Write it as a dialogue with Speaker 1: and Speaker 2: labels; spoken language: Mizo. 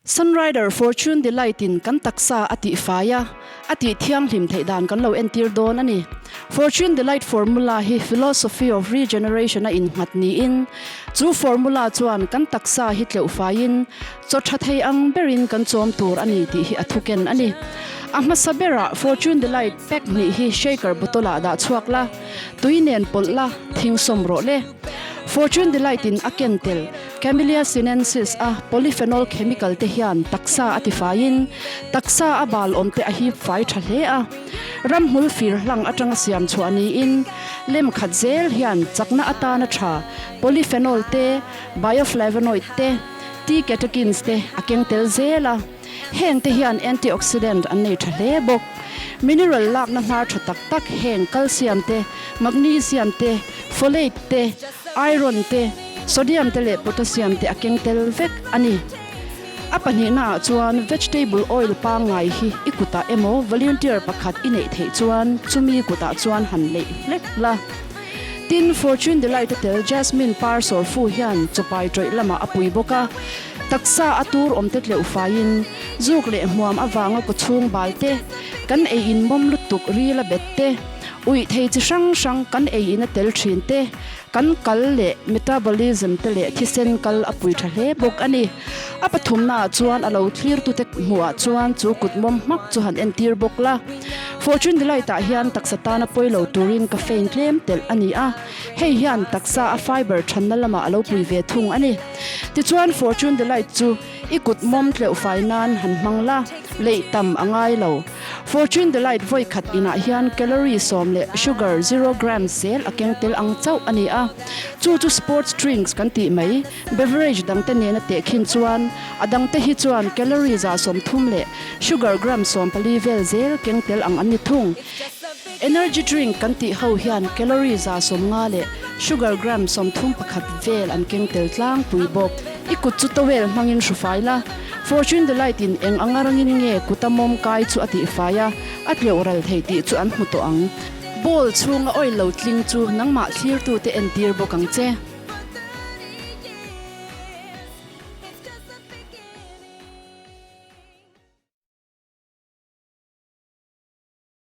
Speaker 1: Sunrider Fortune Delight in kan taksa a tih fai a, a tih thianghlim theih dan kan lo entir dawn a ni. Fortune Delight formula hi philosophy of regeneration a innghat niin, chu formula chuan kan taksa hi tleuh faiin chaw tha thei ang berin kan chawm tur a ni tih hi a thuken a ni. A hmasa berah Fortune Delight pack hnih hi shaker bottle ah dah chhuak la, tui nen pawlh la, thing sawm rawh le. Fortune Delight in a ken tel Camellia sinensis a polyphenol chemical te hian taksa a tifaiin taksa a bal awm te a hip fai tha hle a. Ramhmul fir hlang atanga siam chhuah niin lem khat zel hian chakna atana tha polyphenol te, bioflavonoid te, tea catechins te a keng tel zel a. Heng te hian antioxidant an nei tha hle bawk. Mineral lakna hnar tha tak tak heng calcium te, magnesium te, folate te, iron te, sodium te leh potassium te a keng tel vek a ni. A pahnihnaah chuan vegetable oil pangngai hi i kutah emaw volunteer pakhat i neih theih chuan chumi kutah chuan han leih hlek la. Tin, Fortune Delight a tel Jasmine par sawrfu hian chawpai tawih lamah a pui bawk a, taksa a tur awmte tleuh faiin zuk leh hmuam avanga kawchhung bal te, kan ei in mawm lutuk ril a bet te, uih thei chi hrang hrang kan ei in a tel thin te, kan kal leh metabolism te leh thisen kal a pui tha hle bawk a ni. A pathumnaah chuan a lo thlirtute hmuhah chuan chu kut mawm hmak chu han entir bawk la. Fortune Delight ah hian taksa tana pawi lo turin caffeine tlem telh a ni a, hei hian taksa a fiber thanna lamah a lo pui ve thung a ni. Tichuan Fortune Delight chu i kut mawm tleuh fai nan han hmang la, leih tam a ngai lo. Fortune Delight vawi khat inah hian calorie sawm leh sugar zero grams zel a keng tel ang chauh a ni a, chu chu sports drinks kan tih mai. Beverage dangte nena tehkhin chuan a dangte hi chuan calorie 30% leh sugar gram 14 vel zel keng tel ang an ni thung. Energy drink kan tih ho hian calorie 50% leh sugar gram 31 vel an keng tel tlangpui bawk. I kut chu towel hmangin hru fai la, Fortune Delight in eng anga rangin nge kuta mawm kai chu a tih fai a, a tleuh ral thei tih chu an hmu tawh ang. Bowl chhunga oil lo tling chu nangmah thlirtute entir bawk ang che.